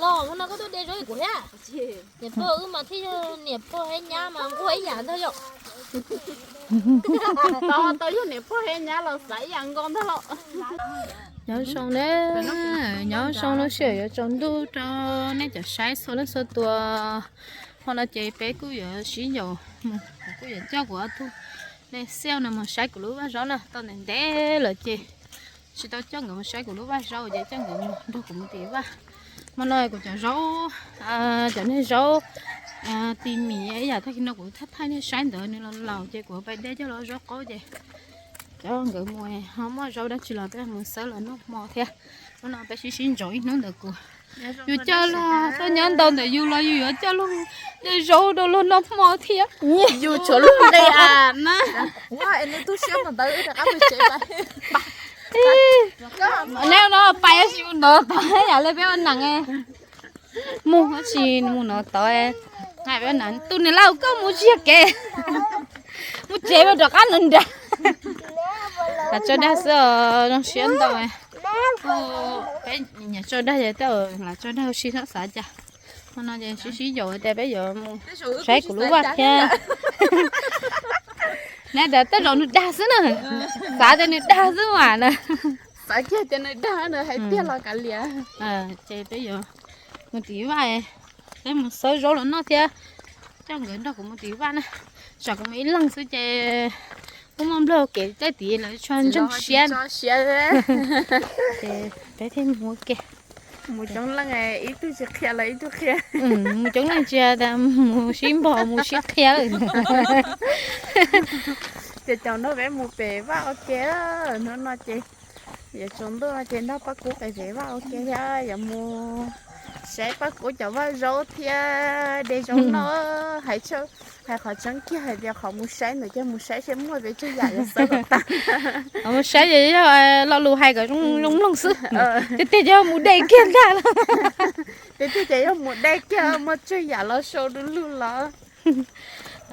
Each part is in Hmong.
Hnub no koj tuaj de zaub li kuv thiab. Niam pog wb mas thiaj yog niam pog thiab nyab mas nquag ib yam ntag yom. Tau yog niam pog thiab nyab los xav ib yam nkaus ntag los. Nyob zoo na, nyob zoo lub sij hawm yuav tsaus ntuj rau nej cov saib txhua leej txhua tus. Hmo no ces peb kuj yuav sib yaum mus, kuv kuj yuav coj kuv ob tug me xiaj no mus saib kuv lub vaj zaub na. Tau ntev ntev lawm ces tsis tau coj nkawd mus saib kuv lub vaj zaub ces coj nkawd mus nrog kuv mus tim vaj. Hmo no kuv cov zaub, cov niag zaub ti mis ib yam tag kis no kuv thaij thaij nej saib ntawd nws los laus ces kuv pais de coj los zaub qaub ces coj nkawd mus ho muaj zaub dab tsi los peb mus xawb los noj hmo thiab. Hnub no peb sib sib ntsoov ib hnub ntawd kuv, yus coj los tuaj nyob ntau ntawm yus los yus yuav coj los de zaub rau luag noj hmo thiab. Yus tshuav lub nqi a na. Neb no pais tab sis mus nov tod yam li peb ua neeg, mus tab sis mus nov tod, peb ua neeg tus niam laus koj mus tsis yog kev, mus tsev mus rov qab nrog nrag. Lam tso dag xwb os, zoo siab ntau. Peb nyiam tso dag ces tej zaum lam tso dag ua si txhob xav cas. Hmo no ces sib sib yaum tias peb yuav mus saib kuv lub vaj thiab. Neb tias tej zaum nws dag xwb na, xav tias nws dag xwb mas na. Xav kiag tias nws dag na hais tiag los kav liam. Ces peb yuav mus tim vaj, peb mus xawb zaub los noj thiab. Coj nkawd nrog kuv mus tim vaj na, tsam kuv mus ib leeg xwb ces kuj muaj nplog kev caij tid lawv tsis ntseeg siab. Ces peb thiaj mus ua ke. Mus coob leej ib tug tsis qhia los ib tug qhia. Mus coob leej tsis tas mus sib npog mus sib qhia. Ces caum nrog peb mus pem vaj ua ke. Hnub no ces yuav tsaus ntuj no ces nrog Paj Kub pem vaj ua ke thiab yuav mus saib Paj Kub cov vaj zaub thiab de zaub noj. Hais, hais qhov tseeb kiag hais tias qhov mus saib ntawd ces mus saib seb muaj pes tsawg yam yuav xawb kom tag. Qhov mus saib ces yog lo lus hais kom zoo mloog xwb. Tiag tiag ces yog mus de kiag ntag. Tiag tiag ces yog mus de kiag muaj tsawg yam los sau du lug los.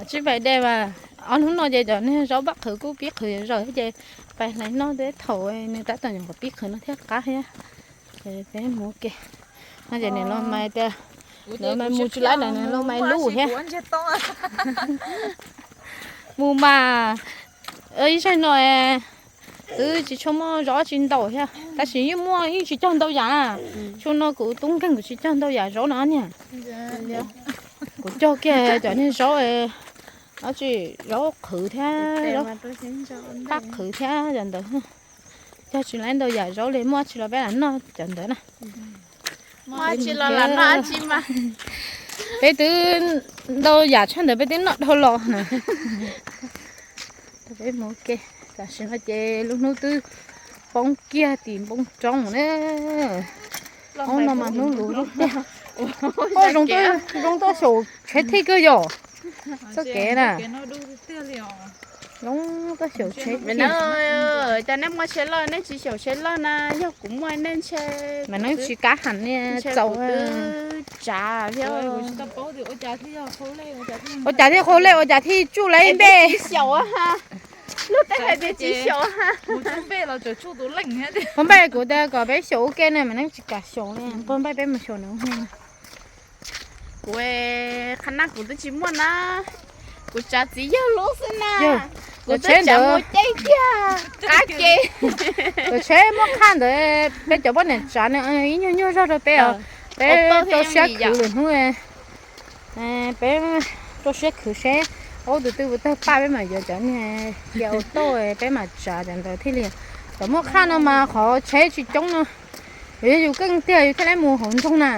Tsis pais de mas ob hnub no ces cov niag zaub paj qhwv kuj pib qhwv zom zaws thiab ces pais hlais noj tej thaum nws tab tom nyuam qhuav pib qhwv no thiaj qab thiab. Ces peb mus ua ke. No ces niam laus Maiv tias, niam laus Maiv mus tsis laib na, niam laus Maiv lub thiab. Mus mas ib zaug no twb tsis tshua muaj zaub tsis ntau thiab, tab sis yeej muaj yeej tsis cog ntau yam na. Tshua no kuv tub nkeeg kuv tsis cog ntau yam zaub no niag. Kuv cog kiag cov niag zaub dab tsi, zaub qhwv thiab, zaub qab qhwv thiab cov ntawd. Cog tsis laib ntau yam zaub li, muaj tsi los peb lam noj cov ntawd na. Muaj tsi los lam noj tsi mas. Peb twb ntau yam tshaj ntawd peb twb noj dhau los na. Peb mus ua ke, tam sim no ces lub hnub twb poob kiag tim npoo roob na. Hnub no mas hnub luv tiag. Zoo tuaj xyaum tsheb thij kawg yom. Txoj kev na. Zoo tuaj xyaum tsheb thij. Cas nej muaj tsheb loj nej tsis xyaum tsheb loj na, yog kuv muaj nej ntshe mas nej tsis kam hais nej txaus. Tsav thiab. Ua cas thiaj qhau lej, ua cas thiaj tsuj lawv npe. Lub teb hais tias tsis xyaum ha. Pog npaj kuv tias kom peb xyaum ua ke ne mas nej tsis kam xyaum li, pog npaj peb mus xyaum nws. Kuv qhab nab kuv twb tsis muaj na, kuv tsav txiv yawg lub xwb na. Kuv twb tsav mus caij kiag qab ke. Kuv tsheb muaj qhaj ntawd peb cov poj niam tsav nws ib nyuag nyuag zog rau peb os. Peb rau siab khwv lwm hnub, peb rau siab khwv seb ub tus twg puas tawg paj peb mam yuav cov niag kiag auto peb mam tsav cov ntawd thiaj li. Cov muaj qhaj no mas qhov tsheb tsis coob no, yog yus keej tiag yus thiaj li mus hauv nroog na.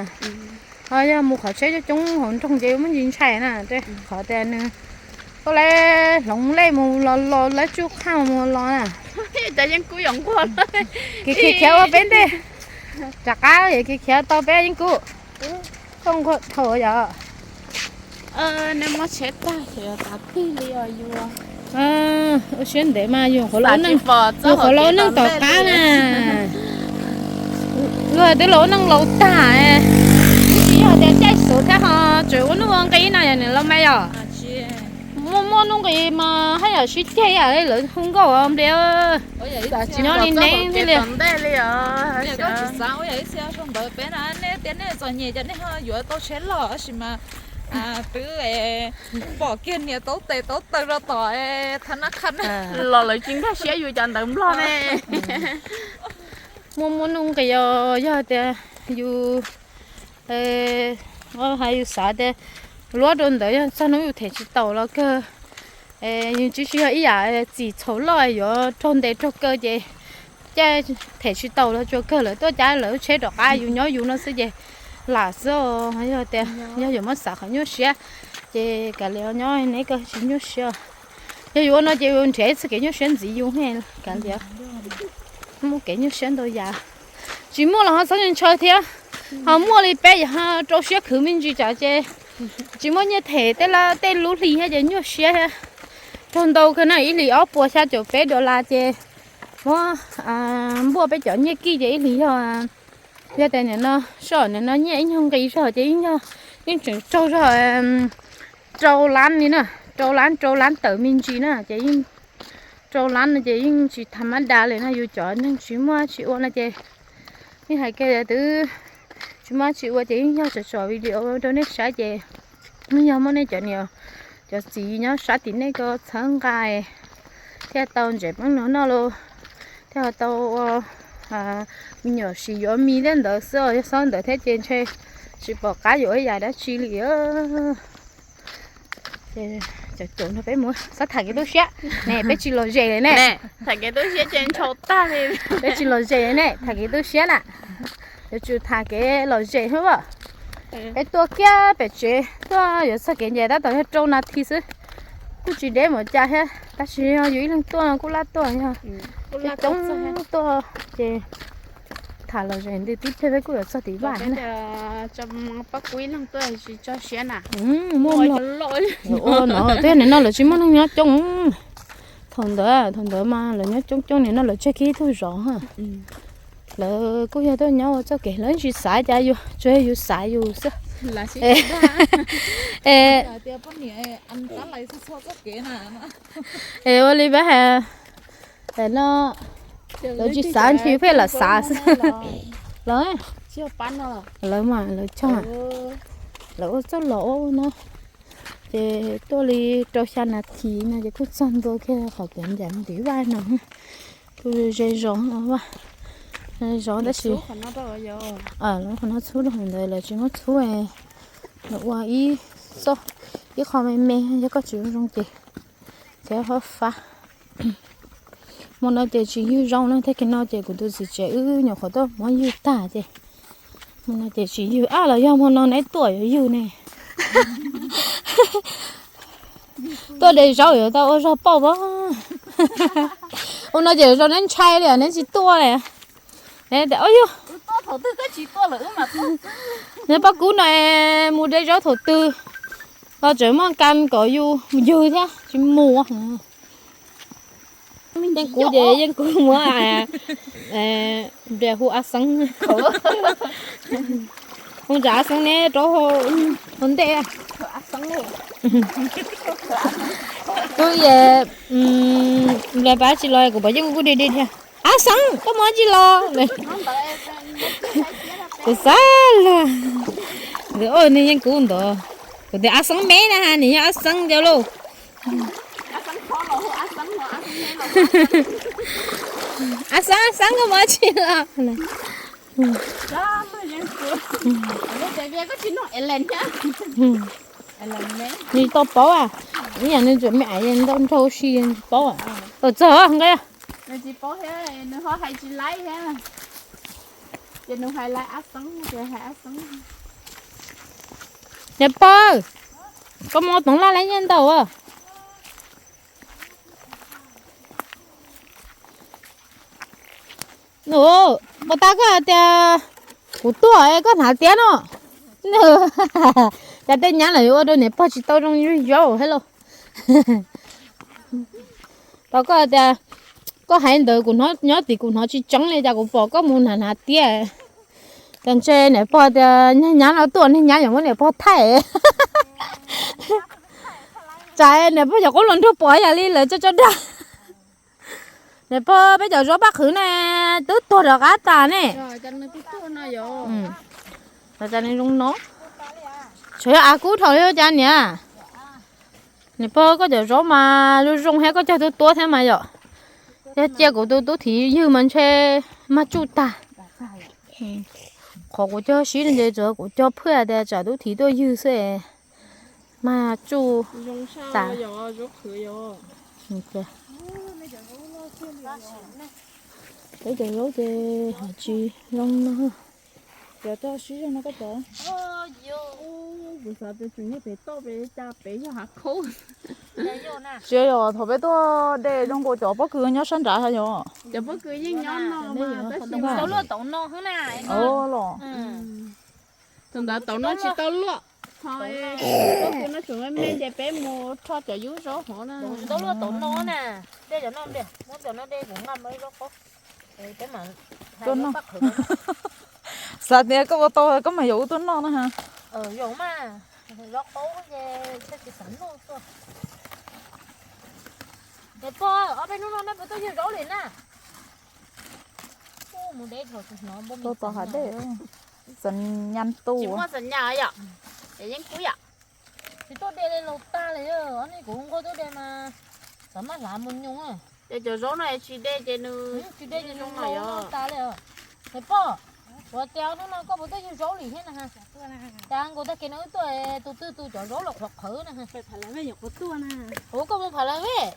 Ho yog mus qhov tsheb coob coob hauv nroog ces muaj ntsis ntshai na, qhov tias nws koj lawv hloov lej mus los los lawv tsuj qhaj mus los na. Cov yeej kub yuav nquag, khiav khiav ua peb ntej, rov qab khiav khiav tau peb yeej kub. Koj nquag dhau yom. Nej muab tsheb tag xyov yuav tav pig li os yus. Ua siab ntev mas yus qhuav los, yus qhuav los ua neej tom qab na. Luag twb los ua neej laus tag, tsis yog tias caij xuv thiab ho tseem ua nuj ua nqi na yog nws los mas yom. Muaj muaj nuj nqis mas haj yam sib ceg ib yam li lawv hu nkauj npli. Nyob li neeb thiaj li. Ntawd peb na, nej tias nej txom nyem ces nej ho yuav tau tsheb loj tab sis mas twb pom kiag niam taub tes taub taw rau tom tha nab qha na. Los lawv tsis nkag siab yus cov ntawv Nplog ne. Muaj muaj nuj nqis os, yog tias yus, hais yus xav tias luab rau ntawd yog txog hnub yus them tsis taus los kawg. Yus tsis, tsis yog ib yam txim txhaum loj yuav raug ntes raug kaw ces caij them tsis taus los tsuas kawg lawv tuaj cav lawv lub tsheb rov qab yus nyob yus no xwb ces lam xwb os. Yog tias yog yuav muab xav qhov nyuaj siab ces kav liam nyob neb koj tsis nyuaj siab. Yog yus ua no ces yus nrhiav ib txoj kev nyuaj siab ntxiv yus ne, kav liam. Muaj kev nyuaj siab ntau yam. Tsis muaj los ho txhob ntshaw thiab, ho muaj li peb yam ho rau siab khwv me ntsis tsam ces tsis muaj nyiaj them tej lub hli thiab ces nyuaj siab thiab. Raug ntau kawg na, ib hlis ob puas xya caum peb dollar ces muab npuaj peb cov nyiaj kij ces ib hlis yog, yog tias nim no soj nim no nyiaj ib nyuag nqis zog ces yeej yog, yeej tseem raug zog rau lab li na, rau lab rau lab tawm me ntsis na ces yeej rau lab no ces yeej tsis tham mab da li na. Yus cov neeg tsis muaj tsis ua no ces yeej hais kiag tias twb tsis muaj tsis ua ces yeej yog tsom tsom video rau nej saib ces yeej yog muab nej cov niam cov txiv nyob sab tim nej ko txhawb nqa thiaj tau ntsev peeb noj noj los thiaj tau ua me nyuam siv yuav mis tej ntawd xwb os. Yog xob ntawd thiab ces ntshe tsis pom qab yuav ib yam dab tsi li. Ces cov caum no peb mus xob tham kev tu siab ne, peb tsis lom zem li ne. Tham kev tu siab ces ntshau tag li. Peb tsis lom zem li ne, tham kev tu siab na. Yuav tsum tham kev lom zem xwb as. Peb tuaj kiag pem tsev tuaj yuav txog kev nce tab tom yog rau nas this xwb. Kuj tsis deb npaum cas thiab tab sis yog yus ib leeg tuaj no kuj laj tuaj yog coob tuaj ces tham lom zem ntws tib pliag peb kuj yuav txog tim vaj na. Muaj ua no twb yog nim no lawv tsis muaj neeg nyob coob. Thaum ntawd, thaum ntawd mas lawv nyob coob coob, nim no lawv tseg kiag ib tug zov. Lawv kuj yog tuaj nyob ua txoj kev, lawv tsis xav cas yus, tsuas yog yus xav yus xwb. Es ua li pab has no, lawv tsis xav ntshe yus pheej lam xav xwb. Lawv, lawv mas lawv tso, lawv ua txoj los ua no ces tuaj li rau xya nas this no ces kuj txog ntua kiag qhov kev ncaim ntiv vaj no. Kuj ze zog no, zog tab sis qhov no txhub rau ntawd lawv tsis muab txhub, lawv ua ib txoj, ib qho me me, yog koj tsis ua zoo ces txhob fab. Hmo no ces tsis ywg zoo na, tag kis no ces kuv tus txiv tsev wb nyuam qhuav tuaj muab ywg tag ces hmo no ces tsis ywg. Ab, los yog hmo no neb tuaj yuav ywg ne. Tuaj de zaub yuav tau ua zog pauj pab. Ua no ces zoo neb ntshai li neb tsis tuaj li. Neb tias, o yog, neb pab kub no mus de zaub thaum twg los tseem muaj kas kom yus ywg thiab tsis mus. Yeej kuv ces yeej kuv muab npias hu ab xeeb, hu nram ab xeeb neb rau hauv ntej. Kuv es npias pab tsis los kuv pom yeej kuj dig dig thiab. Ab xeeb, koj muab tsis los? Kuv xav los, nws yeej kuv ntawd. Kuv tias ab xeeb me na, nws yog ab xeeb ntawd lauj. Ab xeeb, ab xeeb, koj muab tsis los? Nws tsis tau paub, ib yam nws tseem me ais ntau nraug si tsis paub. Txog nqa, niam pog, koj muab toov laj leb nyiaj ntau a. Puas tas koj hais tias kuv tuaj es koj hnav tiab no? Cas tej nyab lawm yuav ua rau niam pog tsis tau zoo yuav thiab lauj. Tau koj tias koj hais ntawd kuv nyob tim kuv hnov tsis tseeb li cas kuv pom koj mus hnav hnav tiab. Cas ntshe niam pog tias niag nyab no tuaj niag nyab yuav muab niam pog thaij. Tsam niam pog cov qub hluas nraug pom yam li lawv tso tso dag. Niam pog peb cov zaub paj qhwv ne, twb tuag rov qab tas ne. Zoo no. Tshuav yog av kub dhau li cas niam. Niam pog koj cov zaub mas zoo zoo thiab koj cog tub tuab thiab mas yom. Yog cia kuv tus tub thiv ywg mas ntshe mag tsuj tag. Qhov kuv cog sib no ces tsuav kuv cog phwj tias tsam tub thiv tuaj ywg xwb. Mag tsuj tas. Peb cov zaub ces haj tsis zoo no. Cov toj sib zog no koj cov. Kuv xav tias tseem yog pem toj pem cas pem yog hav khaub. Tsis yog, thaum peb tuaj de zoo nkaus cov pob kws nyob sab nrad yog. Cov pob kws yeej nyob no mas tab sis tau luaj tau no xwb na. Los thaum ntawd tau no tsis tau luaj. Pob kws no tseem me me ces peb mus rho cov yub zaub hov na. Tau luaj tau no na. De cov no, muab cov no de kuv nqa mus zaub qaub. Peb mam, xav tias koj ua tau koj mas yuav ua tuaj noj na ha. Zaub qaub ces tsis xav noj tuaj. Niam pog, ob peb hnub no nej puas tuaj yug zaub li na? Mus de dhau tus hnov npua me tau hav dej. Txom nyem tu. Tsis muaj txom nyem yom. Ces yeej kub yom. Tsis tuaj de li laus tag li, ob hnub kuv nquag tuaj de mas xav maj hlav mus nyoos. Ces cov zaub no tsis de ces nws tsis de ces nws laus tas li. Niam pog, ua cas hnub no koj puas tuaj yug zaub li thiab na? Cas nkaus tag kis no wb tuaj tus twg tus cov zaub los qhuav qhawv na. Ua koj mus phav lawv vej.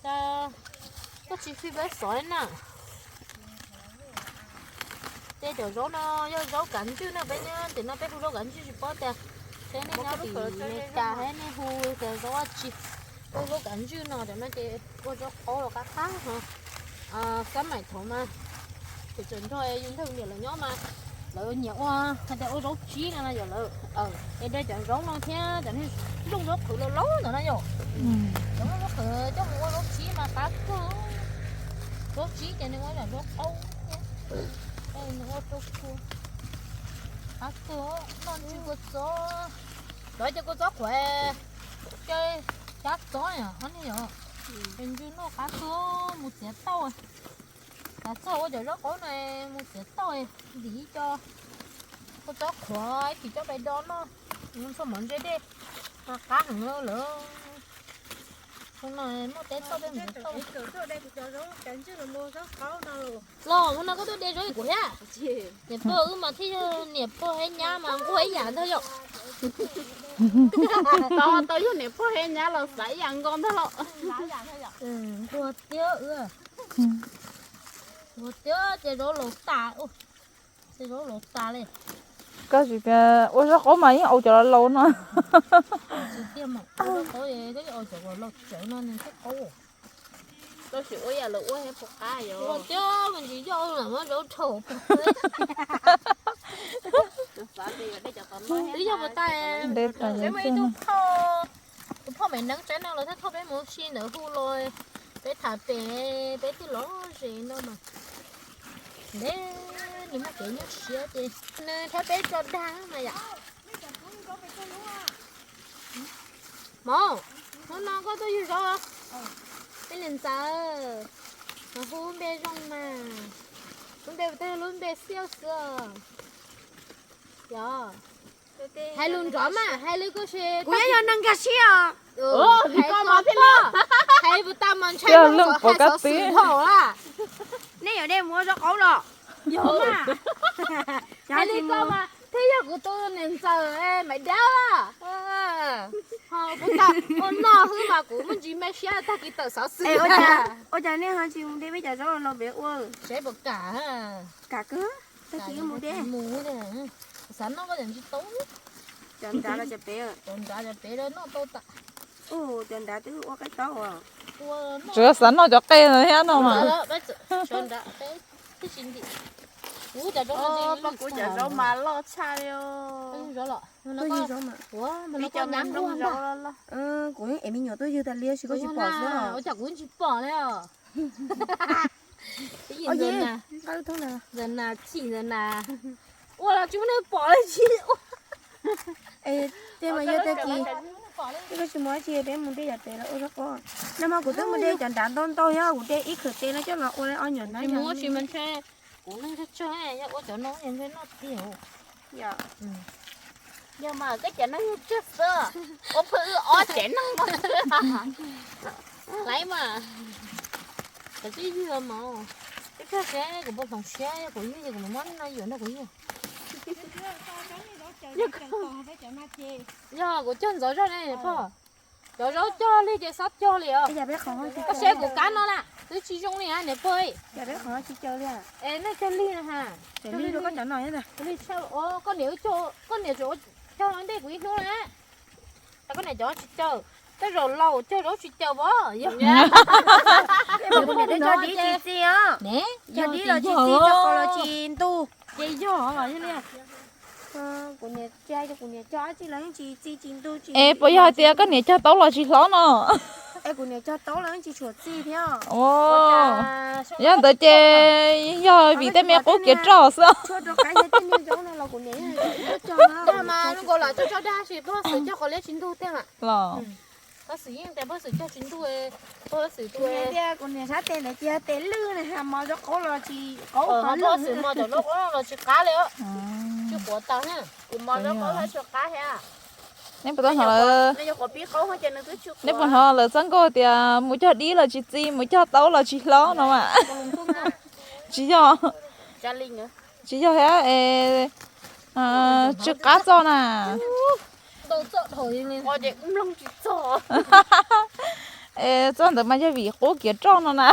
Cas koj tsis fij peb xov na. Tej cov zaub no yog zaub kav ntswj no, peb nyob tim no peb hu zaub kav ntswj tsis paub tias peb nej nyob tim Meskas thiab nej hu tias zaub dab tsi. Ua zaub kav ntswj no, cov no ces ua zaub qaub los qab qab ho. Xab maim thaum mas kuv tseem nrog yus ntxhais niam lawv nyob mas lawv nyiam ua hais tias ua zaub tsib no no yom lawv. Es de cov zaub no thiab cov niag nplooj zaub qhwv laus laus ntawd no yom. Cov nplooj zaub qhwv coj mus ua zaub tsib mas qab kawg. Zaub tsib ces nws ua yam zaub qaub thiab. Es nws ua rau kua qab kawg, noj ntsw kua txob. Lawv cov kua txob qhuav cov cab txob yom, qhov niag yom. Es ntsw noj qab kawg, mus txiav tauj. Kav txog ua cov zaub qaub no mus txiav tauj, ntim ib co kua txob qhuav ib chim coj pais do noj, mus txhua mov ntse dej, qab heev lawm. Xyoo no muaj teb tauj peb mus txiav tauj. Los hnub no koj tuaj de zaub li kuv thiab. Niam pog wb mas thiaj yog niam pog thiab nyab mas nquag ib yam ntag yom. Tau yog niam pog thiab nyab los xav ib yam nkaus ntag los. Nquag tiag wb. Nquag tiag ces zaub laus tas. Ces zaub laus tas li. Koj tsis tias ua zaub qaub mas yeej au cov laus laus no. Tsis tiag mas ua zaub qaub, koj yeej au cov laus tsawv no nws thiaj qaub. Koj tsis ua yam lawv ua thiab puas qab yom. Ua tiag mas tsis yog lam muab zaub dhau. Twb yog puas tas. Peb muaj ib tug phauj, tus phauj Maiv Neeb tsaib no los thiaj thauj peb mus si ntawd hu los peb tham pem peb twb lom zem no mas. Ntev, nws muaj kev nyuaj siab ces nws thiab peb tso dag mas yom. Mov, hnub no koj tuaj yug zaub, peb niam ntxawm, mas hu lub npe zoo mas, lub npe puas tau yog lub npe xiauj xwb os. Yog, hais lus nrov mas hais li koj se. Kuv yeej yog neeg nkag siab os. Hais puas tas mas ntshai Yog lub npaum kab tib. Nej yuav de mus ua zaub qaub los? Yog mas. Hais li koj mas thiaj yog kuv tus niam ntxawm Maiv Dab. Ho puas tas ua no xwb mas kuv muaj ntsis me siab tag kis tawm xov xwm. Ua cas nej ho tsis mus de peb cov zaub los pem ua? Saib puas kam. Kam kawg, tag kis mus de. Xav noj koj cov ntsis tau. Cov nrad los cov pem? Cov nrad cov pem noj tau tas. Cov nrad twb ua qaib taub. Tsuas xav noj cov qe no thiab no mas. Cov nrad peb twb tsis ntim. Kuv cov zaub mas loj tshaj li. Kuv es me nyuam tuaj yug tas li tab sis koj tsis pom xwb. Ua cas kuv tsis pom li os. Ntawm nas chim ntawm nas ua los tsis muaj neeg pom li tsis ua. Tej mas yog tag kis Koj tsis mus dab tsi, peb mus de cov tes los ua zaub qos. Nag hmo kuv twb mus de cov nrad ntau ntau, yog kuv de ib khwv tes no coj los ua ob nyuam hnab. Kuv neej tsawg tsawg, yog ua cov no ntshe noj tiag. Yog mas koj cov neej tsawg xwb, ua pheej wb ob tsev neeg no xwb. Laiv mas, koj twb yug mas, twb kawg siab kuv puas hloov siab, yog kuv yug ces kuv mam muab no yuav nrog kuv yug. Yog kuv cog ntxov zog ne niam pog, cov zaub cog li ces xob cog li os. Koj saib kuv kab no na, twb tsis zoo li niam pog. Es nej cog lig na ha. Koj niam, koj niam cog ntej kuv ib hnub na. Koj niam cov tsis caw, tej zaum laus cog zaub tsis caw os. Kuv niam twb cog dib tsis txi os. Cog dib los tsis txi, cog qos los tsis ntug. Ces yog li. Kuv niam tsis hais, kuv niam cog dab tsi los yeej tsis txi tsis ntug tsis. Es puas yog hais tias koj niam cog taub los tsis hlob no? Es kuv niam cog taub los yeej tsis tshua txi thiab. Yog ntawd ces yog vim tej me qub kiav roj xwb. Los, kuv niam xav tias kuv niam sab tes ntawd cia tes lwj na, mos zaub qaub los tsis qaub, mos zaub qaub los tsis qab li. Tsis quav tau, kuv mos zaub qaub los tsis qab thiab. Neb puas tau hnov lawv, neb puas hnov lawv txoj nkauj tias mus cog dib los tsis txi, mus cog taub los tsis hlob no mas? Tsis yog, tsis yog thiab es, tsw qab txoj na. Es txoj ntawd mas yog vim qub kiav roj no na.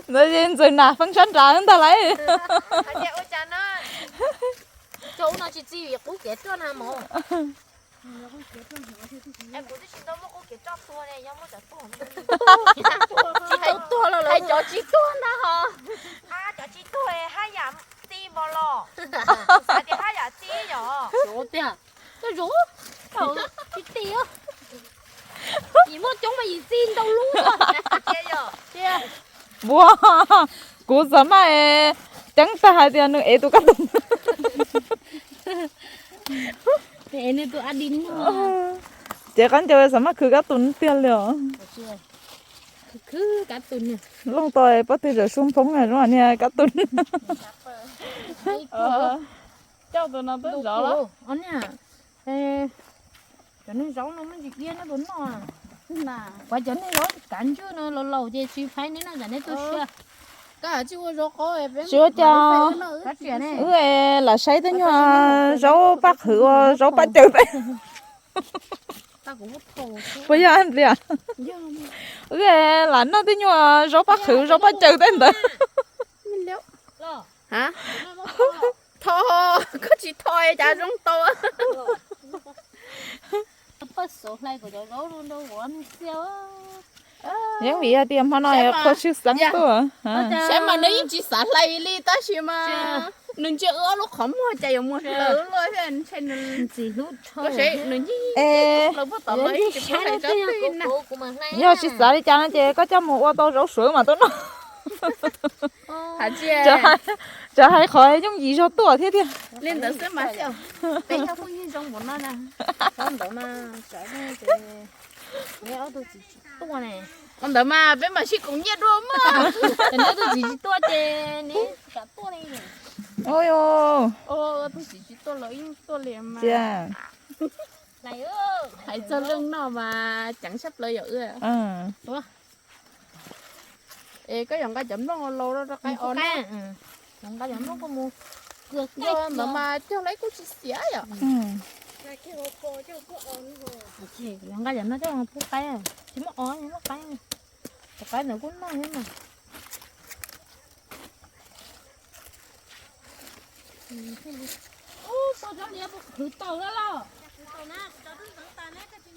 Ntawd ces ntxawm nas feeb sab nrad ntag lauj. Hais cov tsis tuag ntag ho. Cov tsis tuag haj yam txi npaum los. Xav tias haj yam txi yom. Tiag, koj zoo, tsis txi. Yim muaj coob mas yim txi ntau lub. Ua, kuv xav maj ceeb tag hais tias nws ev tus kab tus. Ces qab ncauj xav maj khwv kab tus tiag li os. Looj tau pob tw zawm su nphoob zoo niag kab tus. Coj tus no twb zov los. Cov neeg zaub no muaj ntsis iab neb puas noj? Kuv cov neeg zaub kav ntswj no laus laus ces tsis phaiv neb noj, tsam neb tu siab. Tsis ua cas, wb lam saib tej nyuag zaub paj qhwv ua zaub paj caws tej. Puas yog Nplias? Wb lam noj tej nyuag zaub paj qhwv zaub paj caws tej ntawd. Tho, koj tsis tho cas zoo tau. Yeej vim hais tias hmo no yog qhua tshwj xeeb tuaj. Saib mas nws yeej tsis xav hlais li tab sis mas nws ntsia wb ob lub qhov muag cas yuav muag hlawv luaj thiab ntshe nws ntxim hlub dhau. Nws yeej hlawv puag tom los yeej tsis pub hlais tsob twg na. Yog tsis xav li cas no ces koj coj mus ua tau zaub suav mas tuaj noj. Tsam hais qhov yooj yim zog tuaj thiab tiag. Li ntawd xwb mas, peb cov phooj ywg zoo npaum no na. Ntawd mas, ob tug txiv tsis tuaj ne. Ntawd mas peb mam sib koom nyiaj dua mas. Neb tug txiv tsis tuaj ces neb kam tuaj li. Tus txiv tsis tuaj los yeej tuaj li mas. Hais txog leej noj mas ceev sab plaws yom wb. Es koj yuav nqa cov nplooj laus rau qaib o na. Nqa cov nplooj koj mus. Ntawd mas cog lawm kuj tsis xiav yom. Nqa cov no coj pub qaib, tsis muaj o, muaj qaib. Cov qaib ntawd kuj noj thiab mas.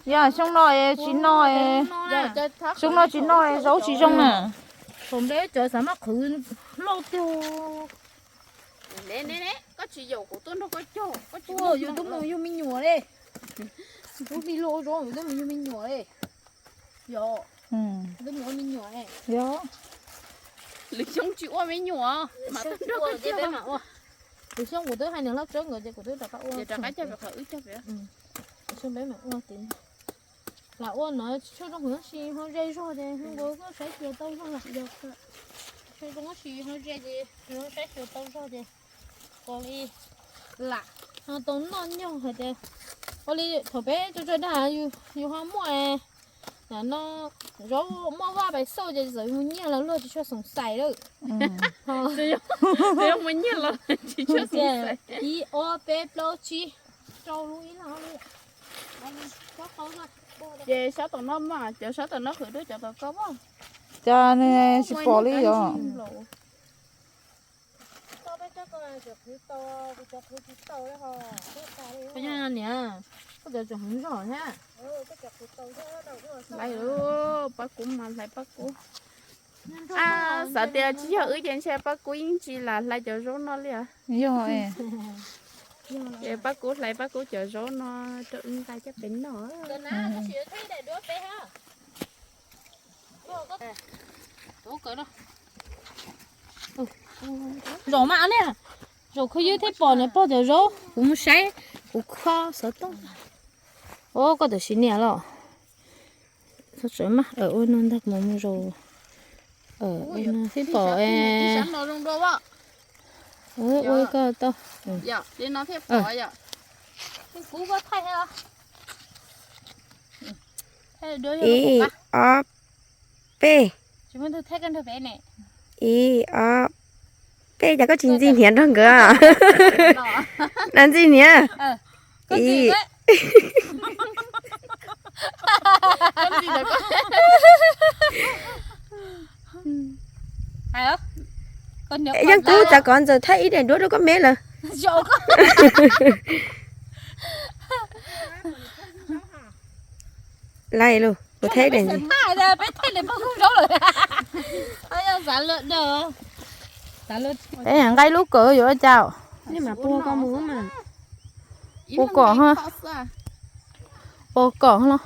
Yog xyoo no tsis noj, xyoo no tsis noj zaub tsis zoo na. Thaum nplej cov xav maj qhwv loj tiag. Koj tsis yaum kuv tuaj nrog koj cog, yus twb mus yug me nyuam li. Lub vij loj zaub yus twb mus yug me nyuam li. Yog, yus twb mus ua me nyuam. Lwm xyoo tsis ua me nyuam mas tuaj nrog koj cog. Lwm xyoo kuv twb hais niam hlob Tsawb nkawd ces kuv twb rov qab ua. Rov qab cog pem qhov wb cog pem. Lam ua no tsis tshua zoo tab sis ho ze zog ces nkaus koj saib xyuas tau zog lawm. Tsis tshua zoo tab sis ho ze ces zoo saib xyuas tau zog ces ua li lam ho tau noj nyog hais tias ua li thaum peb tso tso dag yus ho muaj no zaub muaj vaj pais xauj ces txawm mus nyiag los luag tsis tshua xoom xais lawm. Ib ob peb plaub tsib rau lub ib lub. Ces sab tom no mas cov sab tom no qhwv dua cov tom ko. Cas nws tsis pom li os. Niam, koj cov tseem heev zog thiab. Hlais lawm, pab kuv mas hlais pab kuv. Xav tias tsis yog wb ces ntshe pab kuv yeej tsis lam hlais cov zaub no li os. Yog, ces pab kuv hlais pab kuv cov zaub no rau wb nqa coj pem noj. Zaum mas ne, zaum kho ywb thiab pom niam pog cov zaub kuv mus saib, kuv kho xov tooj. Os, koj tam sim niam los. Txhob tsawv mas, ua no ntag kuv mam mus zaum. Ua no thiab pom. Ua koj tau. Ib ob peb. Ib ob peb, cas koj tsis ntxig hniav nrog nkawd? Ntxig hniav. Ib. Yeej kuv txav kom ntxawm thaij ib daim duab rau koj me lawm. Lais lus, kuv thaij daim ntsis. Peb nqa ib lub kawm yuav ua cas? Ua kom, ua kom los,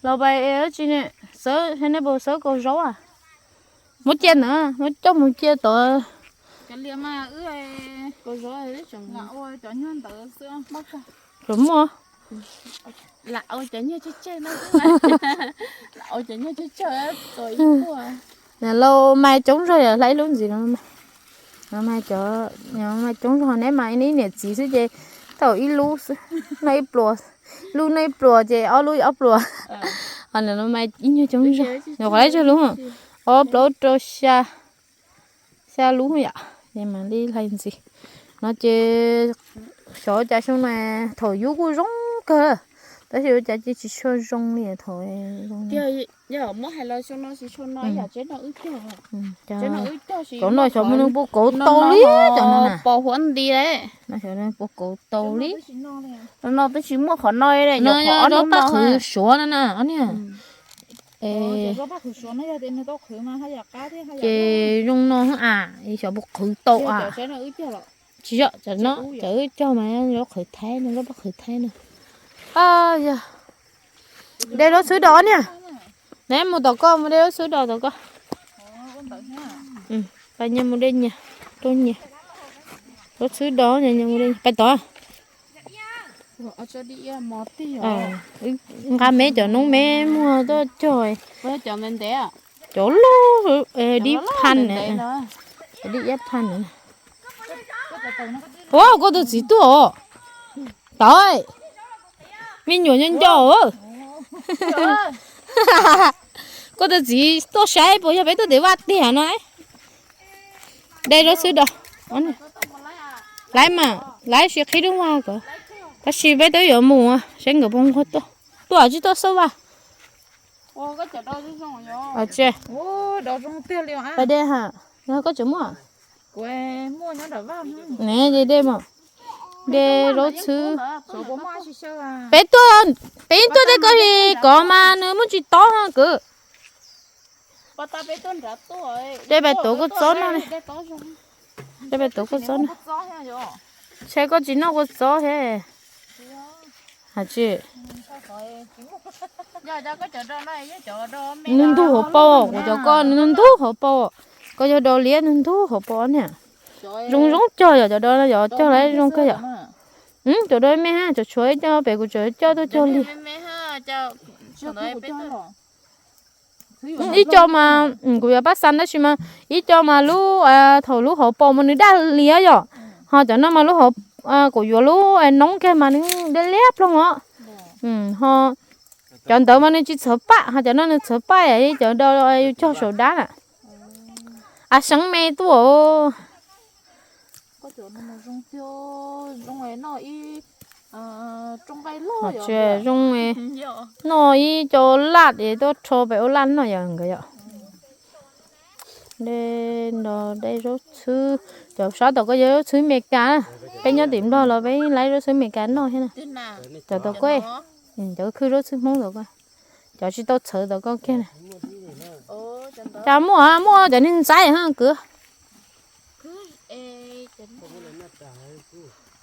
los pais tsi ne, sawv, nej puas sawv kaus zaub a? Muab cia na, muab coj mus cia tod. Muaj. Lam ua cov nyuag tsawg tsawg no, lam ua cov nyuag tsawg tsawg. Lauj, mas coob zog yom, hlais ib lub ntxiv no. Mas cov, mas coob zog, neb mas ib niam txiv xwb ces tau ib lub xwb, noj ib pluas, lub noj ib pluas ces ob lub ob pluas. Ho nws mas ib nyuag coob zog, nyuam qhuav laib tsawg lub, ob plaub rau xya, xya lub yom, ces mam li hlais ntxiv. No ces xyov cas xyoo no thaum yub kuj zoo kawg, tab sis ua cas ces tsis tshua zoo li thaum zoo. Cov no xyov mus nws puas kauv tau li cov no na. Xyov nws puas kauv tau li. No twb tsis muaj qhov no, no zaub paj qhwv suav no na, ob niag. Ces zoo no a, xyov puas qhwv tau a. Tsis yog, cov no cov wb cog mas zaub qhwv thaib no, zaub paj qhwv thaib no. Yog, de zaub xwb dos niag. Neb mus tom koj, mus de zaub xwb dos tom koj. Pais nyias mus de nyias, rau nyias. Zaub xwb dos, pais tod. Nqa me cov noob me muag tuaj cog. Cov lub dib phaj, dib iab phaj. Ua, koj tus txiv tuaj os. Tod, me nyuam nco nco. Koj tus txiv tuaj saib puas yog peb tuaj ntev vaj tiag no. De zaub xwb dos. Laiv mas, laiv sis qhib dub vag kom, tab sis peb twb yuav mus saib nkawd puas nquag tuaj. Tuaj tsis tuaj xauj vaj. Tsis, pais de ha, koj tseem muaj. Ne, de de mas, de zaub xwb. Peb tuaj, peb tuaj de koj li kov mas nws muaj tsis tob ha kwv. De pais tuav koj txob no ne. De pais tuav koj txob no. Ntshe koj tsis noj kua txob he. Has tsis. Nws ntug hauv paus, kuv cov koj nws ntug hauv paus. Koj yog dos liab nws ntug hauv paus niag. Zoo zoo cog yom, cov dos no yog cog lawm zoo kawg yom. Cov do me ha, cov tshuav ib co pem kuv tseem coj tuaj cog li. Ib co mas kuv yuav paj xas tab sis mas ib co mas lub, thaum lub hauv paus mas nws daj li yom. Ho cov no mas lub hauv, kuv yuav lub noob kiag mas nws liab liab ploog os. Ho cov ntawd mas nws tsis txhawv paj, ho cov no nws txhawv paj, cov do yus cog saum dab na. A seev me tuaj. Zoo, noj ib co laj es tuaj rho pem ua laj noj yom nkawd yom. De, de zaub txhwb, cov sab tom koj yog zaub txhwb Amelikas, peb nyob tim Nplog los peb laib zaub txhwb Amelikas noj thiab na. Cov tom koj, cov khwb zaub txhwb Hmoob tom koj, cov tsis tau txhawv tom koj kiag na. Cas muaj, muaj cov niag ntxaib ha kwv.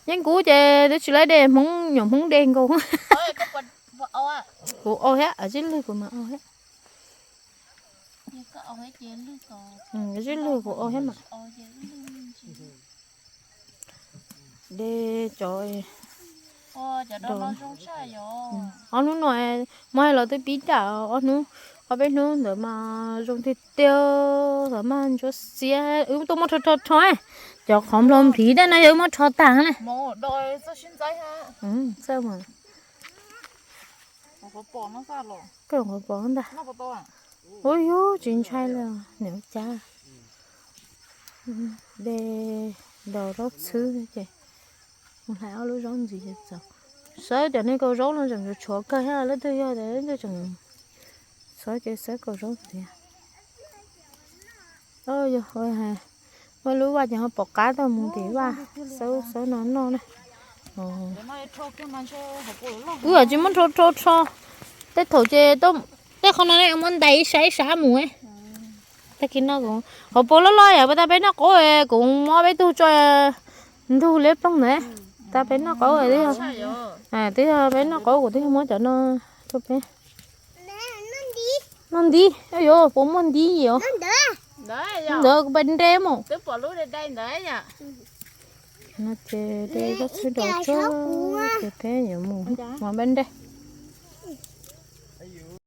Yeej kuv ces twb tsis laib de Hmoob, nyuam Hmoob de nkaus. Kuv au thiab, zib lwg kuv mas au thiab. Zib lwg kuv au thiab mas. De cov, ob hnub no muab hais los twb pib dam, ob hnub, ob peb hnub ntawd mas zoo tiag tiag, thaum mas ntsuab xiab wb tuaj muab rho rho rho, cov qhov nplog nplhiv dej no yog wb muab rho tag na. Koj qhov pom ntag. Ua yug tsis ntshai li, niam cas. De, dos zaub txhwb ces mus hlais ob lub zaub ntxiv ces txaus. Sawv cov niag kaus zaub no tseem tshuav kawg thiab, leej twg yog leej twg tseem xawb ces xawb kaus zaub ntxiv. Yog muaj lub vaj ces ho pom qab tau mus tim vaj xawb xawb no noj na. Wb tsis muab rho rho rho, tej thaum ces tej qhov no muab ntais ib sab ib sab mus. Tag kis no kuv hauv paus loj loj yom, puas tas peb noj qaub kuv muab peb tug tso ntug liab ploog ntawd. Tas peb noj qaub twb yog, twb yog peb noj qaub kuv twb yog muab cov no rau peb. Noj ntib, yuav puas muaj ntib os. Ntawd kuv pais nte mus. No ces de zaub txhwb dos tso, ces peb yuav mus mas peb nte.